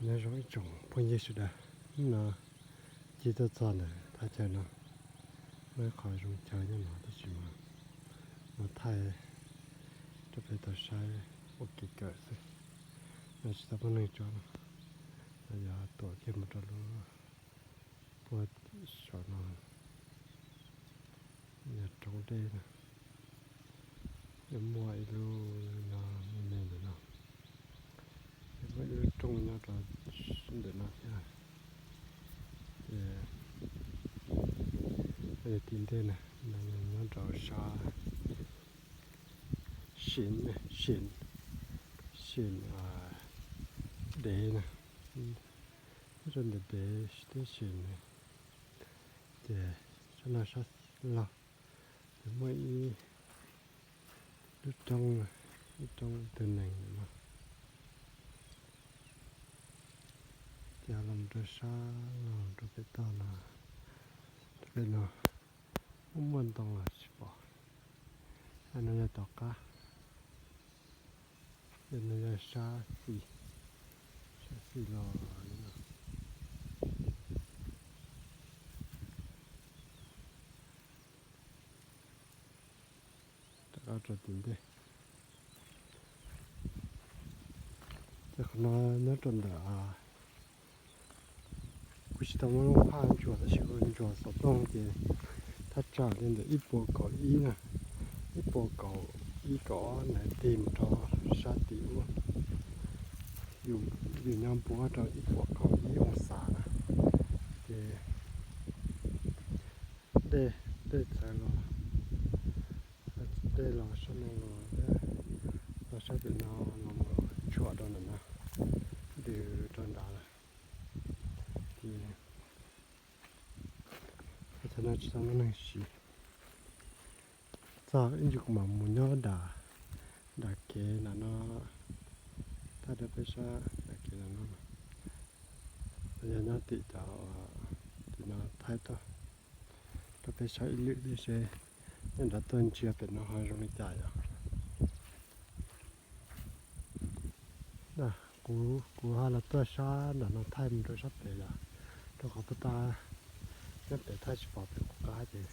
Nyob zoo ib tsoom phooj ywg sawv daws, hnub no Ci tuaj txog ntawm thaj chaw no, muaj ib qho zoo chaw nyob no tab sis mas mus thaij rau peb tau saib ua kev kawm xwb. No tsis tau muaj neeg tso no, no yog tuam kiag mus rau lub puag saum no, yog roob dej na. Yuav muaj ib lub no me me ntawm no, muaj ib lub rooj nyob rau ntawm no thiab. Ces tim ntej na, nyob rau sab Shin, Shin, Shin dev na, nyob rau ntawm dev teb Shin na. Ces sab no sab laug, ces muaj ib lub roob, ib roob tug nees no. Ces los rau sab laug rau pem toj no, rau pem no muaj muaj ntoo los tsis pom. Sab no yog tom qab, ces no yog sab xis, sab xis los li no. Rov qab rau tim ntej. Ces qhov no nyob rau ntawm, kuv tsis tau muab lub phaj ntsuas tab sis kuv ntsuas xov tooj ces thaj tsam li ntawm ib puas kaum ib na, ib puas kaum ib kaum ob ntawd tig mus rau sab tim ub, yus nyob npuab rau ib puas kaum ib oo xas na. Ces dej, dej txawv los, dej los sab no los, los sab pem no los mus tshuam rau ntawm no, ntws rau nrad lawm. Ces thaj chaw no tsis tau muaj neeg siv. Txog ib ntsis kuv mam mus nyob nram, nram kev nram no, thaij rau peb saib nram kev nram no. Yog nyob tim cov, tim no thaij tuaj rau peb saib ib lwm thiab seb nyob nrad tuaj ntsia pem no ho zoo li cas yom. Kuv, kuv ho los tuaj sab nram no thaij mus rau sab pem yom, rau qhov puag ta nyob pem thaij tsis pom pem kuv qab ces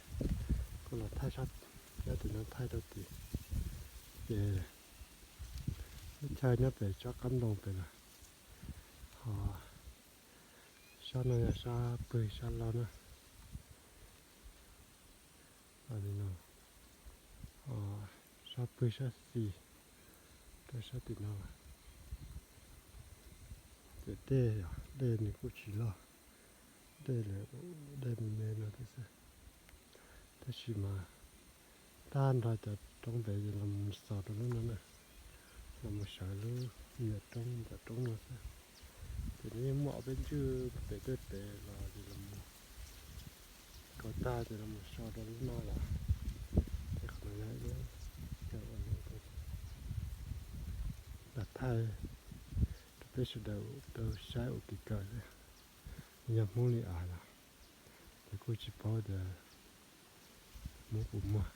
kuv los thaij sab, nyob tim no thaij rau tim. Ces lub chaw nyob pem tsob qab ntoo pem lawm. Ho sab no yog sab pwg sab laug na. Li no, sab pwg sab xis rau sab tim no. Ces dej, dej nws kuj tsis loj, dej, dej me me no xwb. Tab sis mas tag nrho cov roob pem ces los mus xaus rau lub no na, los mus sawv lub nyuam roob ntawm roob no xwb. Ces nws yeej muaj ob peb ntswg pem tej pem los ces los mus kaus tag ces los mus so rau lub no lawm. Ces qhov no yog ib lub chaw ua ntej, lam thaij rau peb sawv daws tau saib ua kev kawm xwb. Yog Hmoob li av los ces kuj tsis paub tias Hmoob puas muag.